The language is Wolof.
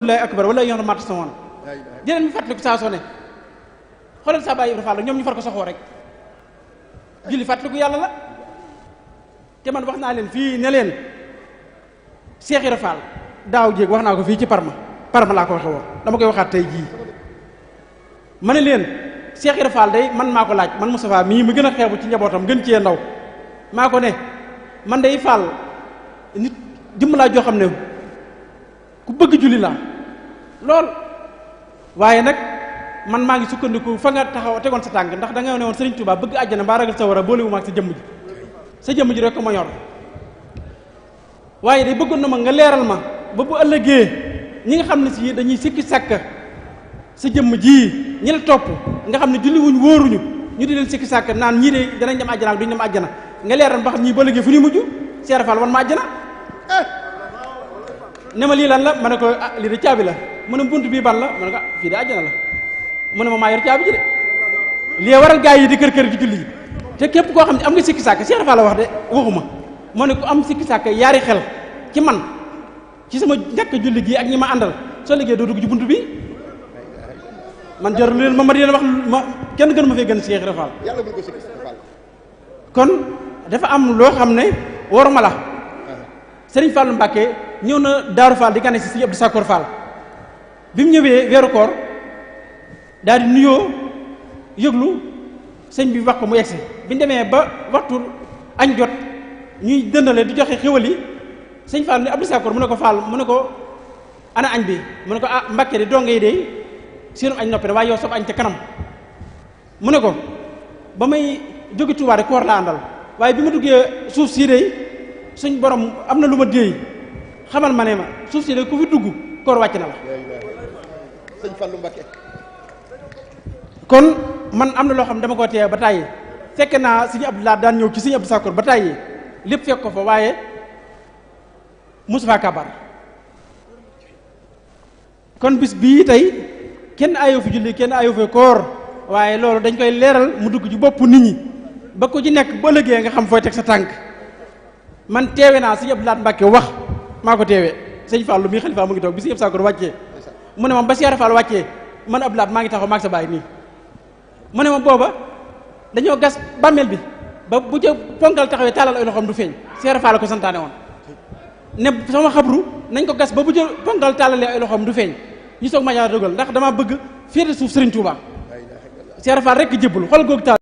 lay akbar wala yoon mat sama woon jëleen mi fàttaliku saa soo ne xoolal saa bàyyi Ibra Fall ñoom ñu far ko soxoo rek julli fàttaliku yàlla la te man wax naa leen fii ne leen Cheikh Ibra Fall daaw jéeg wax naa ko fii ci Parma laa ko waxe woon dama koy waxaat tey jii ma ne leen Cheikh Ibra Fall day man maa ko laaj man Moustapha mii mu gën a xeebu ci njabootam gën cee ndaw maa ko ne man day Fall nit jëmm laa joo xam ne ku bëgg julli laa lool waaye nag man maa ngi sukkandiku fa nga taxaw tegoon sa tànk ndax da nga ne woon Serigne Touba bëgg àjjana mbaa ragal sa war a boolewu ma ak sa jëmm ji rek ko ma ñor waaye day bëggoon na ma nga leeral ma ba bu ëllëgee ñi nga xam ne si dañuy sikki sàkka sa jëmm ji ñi la topp nga xam ne julli wuñ wóoruñu ñu di leen sikki sàkka naan ñii de danañ dem àjjana ak duñ dem àjjana nga leeral ba xam ñii ba ëllëgee fu ñuy mujj Cheikh Ibra Fall wan ma àjjana ne ma lii lan la ma ne ko ah lii de caabi la mu ne bunt bii ban la ma ne ko ah fii de àjjana la mu ne ma maa yor caabi ji de lii waral gaa yi di kër kër di julli ji te képp koo xam ne am nga sikki sàkk Cheikh Ibra Fall la wax de waxuma moo ne ku am sikki sàkk yaari xel ci man ci sama ñàkk julli gi ak ñi ma àndal soo liggéey doo dugg ci bunt bi man jor leen ma di leen wax ma kenn gën ma fee gën Cheikh Ibra Fall kon dafa am loo xam ne waruma la Serigne Fallou Mbacké ñëw na Daaru Fall di gane si Serigne Abdou Sakor Fall bi mu ñëwee weeru koor daal di nuyoo yëglu sëñ bi wax ko mu egsi bi ñu demee ba waxtu añ jot ñuy dëndale di joxe xéwal yi sëñ Fall ni Abdou Sakor mu ne ko Fall mu ne ko ana añ bi mu ne ko ah Mbacké di donge yi de seenum añ noppi waaye yow sob añ ca kanam mu ne ko ba may jóge Tuubaa de koor laa àndal waaye bi ma duggee suuf sii de suñ borom am na lu ma déey xamal ma ne ma suuf si de ku fi dugg koor wàcc na la sëñ Fallou Mbacké kon man am na loo xam ne dama ko teew ba tàyyi fekk naa Sëñ Abdoulaye daan ñëw ci Sëñ Abdou Sakor ba tàyyi lépp fekk ko fa waaye Moustapha Kabar kon bis bii tey kenn ayoo fi julli kenn ayoo fi koor waaye loolu dañ koy leeral mu dugg ci bopp nit ñi ba ko ci nekk ba ëllëgee nga xam fooy teg sa tànk man teewe naa Sëñ Abdoulaye Mbacké wax maa ko teewee sëñ Fallou mii xalifa mu ngi toog bi Sëñ Abdou Sakor wàccee mu ne ma ba Cheikh Ibra Fall wàccee man Abdoulaye maa ngi taxaw maag sa baay nii mu ne ma booba dañoo gas bàmmeel bi ba bu ca ponkal taxawee taalal ay loxoom du feeñ Cheikh Ibra Fall ko santaane woon ne sama xabru nañ ko gas ba bu ca ponkal taalalee ay loxoom du feeñ ñu soog ma ñaar dogal ndax dama bëgg féete suuf Serigne Touba Cheikh Ibra Fall rek jébbalu xool googu taal